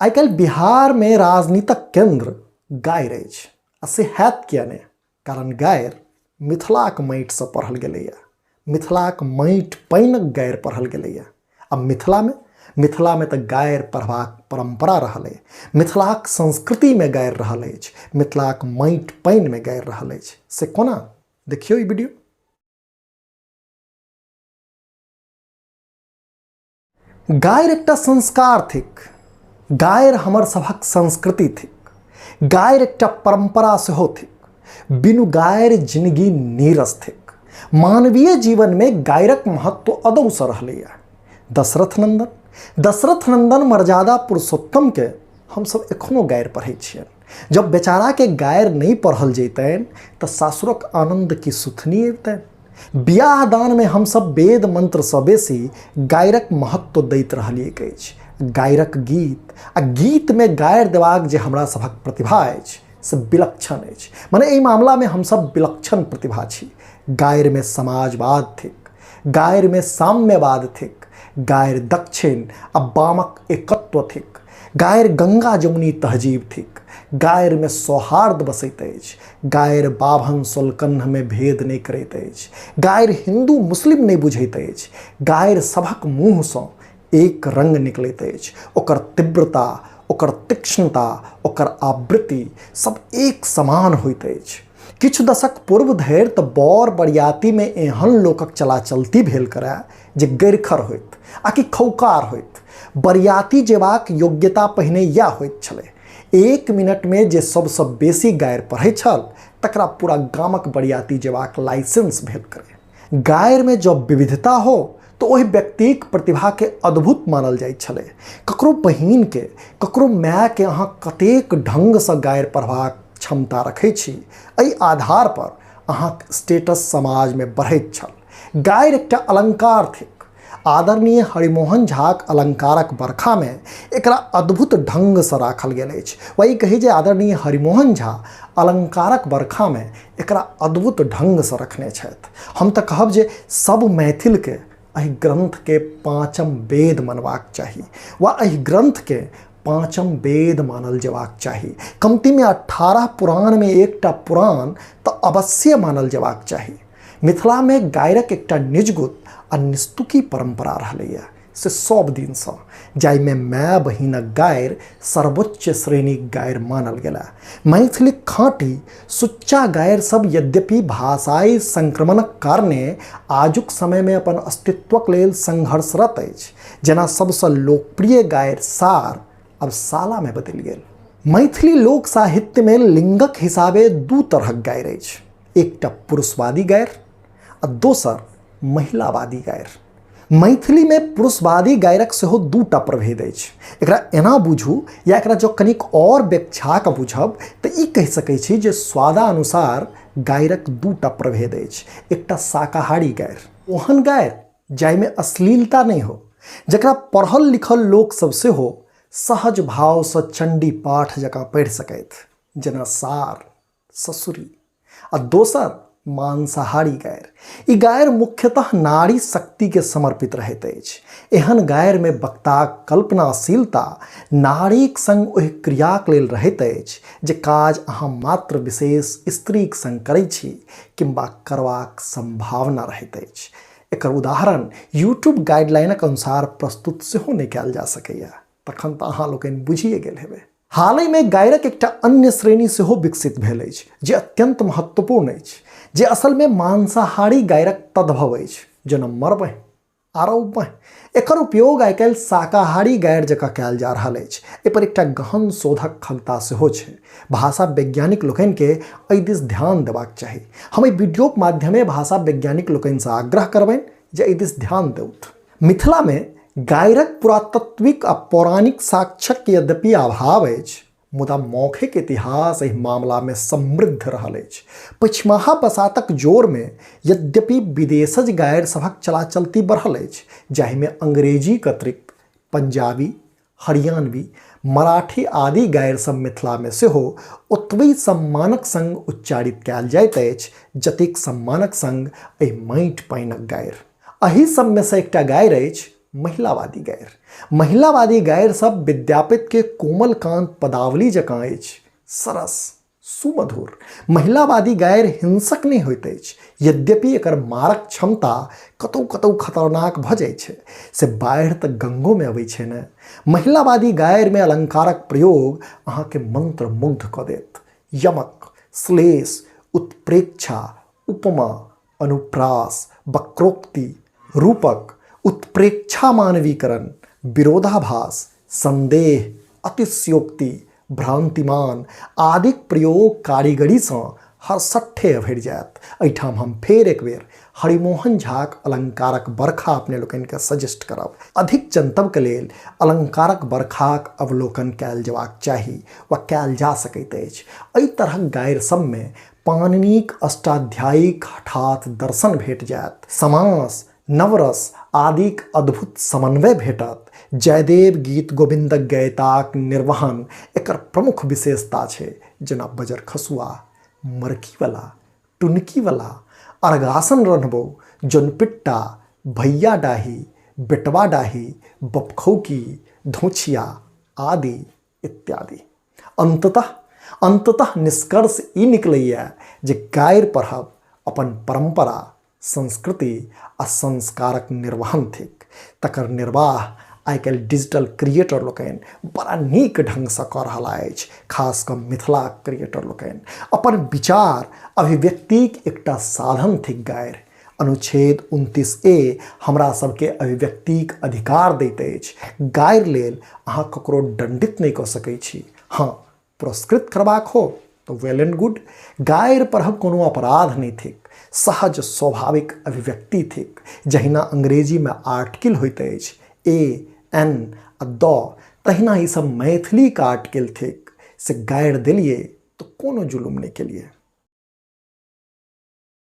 आइ काल्हि बिहारमे राजनीतिक केन्द्र गारि अछि आ से हैत किए नहि, कारण गारि मिथिलाक माटिसँ पढ़ल गेलैए, मिथिलाक माटि पानिक गारि पढ़ल गेलैए। आ मिथिलामे तऽ गारि पढ़बाक परम्परा रहल अइ, मिथिलाक संस्कृतिमे गारि रहल अछि, मिथिलाक माटि पानिमे गारि रहल अछि। से कोना, देखियौ ई वीडियो। गारि एकटा संस्कार थिक, गारि हमर सभक संस्कृति थिक, गारि एकटा परम्परा सेहो थिक। बिनु गारि जिनगी नीरस थिक। मानवीय जीवनमे गारिक महत्व अदौसँ रहलैए। दशरथ नंदन मर्यादा पुरुषोत्तमके हमसब एखनो गारि पढ़ै छियनि। जब बेचाराके गारि नहि पढ़ल जैतनि तऽ सासुरक आनंद की सुथनी अबितनि। बियाह दानमे हमसब वेद मंत्रसँ बेसी गायरक महत्व दैत रहलियैक अछि। गायरक गीत आ गीतमे गारि देबाक जे हमरा सभक प्रतिभा अछि से विलक्षण अछि। मने एहि मामलामे हमसब विलक्षण प्रतिभा छी। गारिमे समाजवाद थिक, गारिमे साम्यवाद थिक, गारि दक्षिण आ वामक एकत्व थिक, गारि गंगा जमुनी तहजीब थिक, गारिमे सौहार्द बसैत अछि, गारि बाभन सोलकन्हमे भेद नहि करैत अछि, गारि हिन्दू मुस्लिम नहि बुझैत अछि, गारि सभक मुँहसँ एक रंग निकलैत अछि। ओकर तीव्रता, ओकर तीक्ष्णता, ओकर आवृत्ति सब एक समान होइत अछि। किछु दशक पूर्व धरि तऽ बर बरियातीमे एहन लोकक चलाचलती भेल करए जे गैरखर होइत आ कि खौकार होइत। बरियाती जेबाक योग्यता पहिने इएह होइत छलै। एक मिनटमे जे सबसँ बेसी गारि पढ़ै छल तकरा पूरा गामक बरियाती जेबाक लाइसेंस भेल करे। गारिमे जँ विविधता हो तऽ ओहि व्यक्तिक प्रतिभाके अद्भुत मानल जाइत छलै। ककरो बहिनके, ककरो मायके अहाँ कतेक ढङ्गसँ गारि पढ़बाक क्षमता रखै छी, एहि आधार पर अहाँक स्टेटस समाजमे बढ़ैत छल। गारि एकटा अलङ्कार थिक। आदरणीय हरिमोहन झाक अलङ्कारक बरखामे एकरा अद्भुत ढङ्गसँ राखल गेल अछि। वा ई कही जे आदरणीय हरिमोहन झा अलङ्कारक बरखामे एकरा अद्भुत ढङ्गसँ रखने छथि। हम तऽ कहब जे सब मैथिलके एहि ग्रन्थके पाँचम वेद मनबाक चाही वा एहि ग्रन्थके पाँचम वेद मानल जेबाक चाही। कमतीमे 18 पुराणमे एकटा पुराण तऽ अवश्य मानल जेबाक चाही। मिथिलामे गायरक एकटा निजगुत आ निस्तुकी परम्परा रहलैए से सब दिनसँ, जाहिमे माय बहिनक गारि सर्वोच्च श्रेणीक गारि मानल गेला। मैथिलीक खाँटी सुच्चा गारि सब यद्यपि भाषाई संक्रमणक कारणे आजुक समयमे अपन अस्तित्वक लेल संघर्षरत अछि, जेना सबसँ लोकप्रिय गारि सार अब सालामे बदलि गेल। मैथिली लोक साहित्यमे लिंगक हिसाबे दू तरहक गारि अछि, एकटा पुरुषवादी गारि आ दोसर महिलावादी गारि। मैथिलीमे पुरुषवादी गायरक सेहो दूटा प्रभेद अछि। एकरा एना बुझू या एकरा जँ कनिक आओर व्याख्याके बुझब तऽ ई कहि सकै छी जे स्वादानुसार गायरक दूटा प्रभेद अछि। एकटा शाकाहारी गारि, ओहन गारि जाहिमे अश्लीलता नहि हो, जकरा पढ़ल लिखल लोकसब सेहो सहज भावसँ चण्डी पाठ जकाँ पढ़ि सकथि, जेना सार, ससुरी। आ दोसर मांसाहारी गारि। ई गारि मुख्यतः नारी शक्तिके समर्पित रहैत अछि। एहन गारिमे वक्ताक कल्पनाशीलता नारीक संग ओहि क्रियाक लेल रहैत अछि जे काज अहाँ मात्र विशेष स्त्रीक संग करै छी किंवा करबाक संभावना रहैत अछि। एकर उदाहरण यूट्यूब गाइडलाइनक अनुसार प्रस्तुत सेहो नहि कयल जा सकैए। तखन तऽ अहाँ लोकनि बुझिए गेल हेबै। हालहिमे गायरक एकटा अन्य श्रेणी सेहो विकसित भेल अछि जे अत्यंत महत्वपूर्ण अछि, जे असलमे मांसाहारी गायरक तद्भव अछि, जेना मरबह आरौबह। एकर उपयोग आइकाल्हि शाकाहारी गारि जकाँ कयल जा रहल अछि। एहिपर एकटा गहन शोधक खगता सेहो छै। भाषा वैज्ञानिक लोकनिके एहि दिस ध्यान देबाक चाही। हम एहि वीडियोक माध्यमे भाषा वैज्ञानिक लोकनिसँ आग्रह करबनि जे एहि दिस ध्यान देउथ। मिथिलामे गायरक पुरातत्विक आ पौराणिक साक्ष्यक यद्यपि अभाव अछि, मुदा मौखिक इतिहास एहि मामलामे समृद्ध रहल अछि। पछिमाहा बसातक जोरमे यद्यपि विदेशज गारि सभक चलाचलती बढ़ल अछि, जाहिमे अंग्रेजीक अतिरिक्त पंजाबी, हरियाणवी, मराठी आदि गारि सब मिथिलामे सेहो ओतबे सम्मानक संग उच्चारित कयल जाइत अछि जतेक सम्मानक संग एहि माटि पानिक गारि। एहि सबमे सँ एकटा गारि अछि महिलावादी गारि। महिलावादी गारि सब विद्यापतिके कोमलकांत पदावली जकाँ अछि, सरस, सुमधुर। महिलावादी गारि हिंसक नहि होइत अछि, यद्यपि एकर मारक क्षमता कतौ कतौ खतरनाक भऽ जाइ छै, से बाढ़ि तऽ गंगोमे अबै छै ने। महिलावादी गारिमे अलंकारक प्रयोग अहाँके मंत्रमुग्ध कऽ देत। यमक, श्लेष, उत्प्रेक्षा, उपमा, अनुप्रास, वक्रोक्ति, रूपक, उत्प्रेक्षा मानवीकरण, विरोधाभास, संदेह, अतिशयोक्ति, भ्रांतिमान आदिक प्रयोग कारीगरीसँ हरसट्ठे अभरि जायत। एहिठाम हम फेर एक बेर हरिमोहन झाक अलंकारक बरखा अपने लोकनिके सजेस्ट करब। अधिक जनतबके लेल अलंकारक बरखाक अवलोकन कयल जेबाक चाही वा कयल जा सकैत अछि। एहि तरहक गारि सबमे पाणिनिक अष्टाध्यायीक हठात दर्शन भेट जायत। समास, नवरस आदिक अद्भुत समन्वय भेटत। जयदेव गीत गोविन्दक गेयताक निर्वहन एकर प्रमुख विशेषता छै, जेना बजर खसुआ, मरकीवला, टुनकीवला, अर्घासन रन्हबौ, जनपिट्टा, भैया डाही, बेटवा डाही, बपखौकी, धोछिया आदि इत्यादि। अंततः अंततः निष्कर्ष ई निकलैए जे गारि पढ़ब अपन परंपरा, संस्कृति आ संस्कारक निर्वहन थिक। तकर निर्वाह आइ काल्हि डिजिटल क्रिएटर लोकनि बड़ा नीक ढङ्गसँ कऽ रहला अछि, खास कऽ मिथिलाक क्रिएटर लोकनि। अपन विचार अभिव्यक्तिक एकटा साधन थिक गारि। अनुच्छेद 29 ए हमरा सबके अभिव्यक्तिक अधिकार दैत अछि। गारि लेल अहाँ ककरो दण्डित नहि कऽ सकै छी। हँ, पुरस्कृत करबाक हो तऽ वेल एंड गुड। गारि पढ़ब कोनो अपराध नहि थिक, सहज स्वाभाविक अभिव्यक्ति थिक। जहिना अंग्रेजीमे आर्टिकल होइत अछि ए, एन आ द, तहिना ई सब मैथिलीक आर्टिकल थिक। से गारि देलियै तऽ कोनो जुलुम नहि केलियै।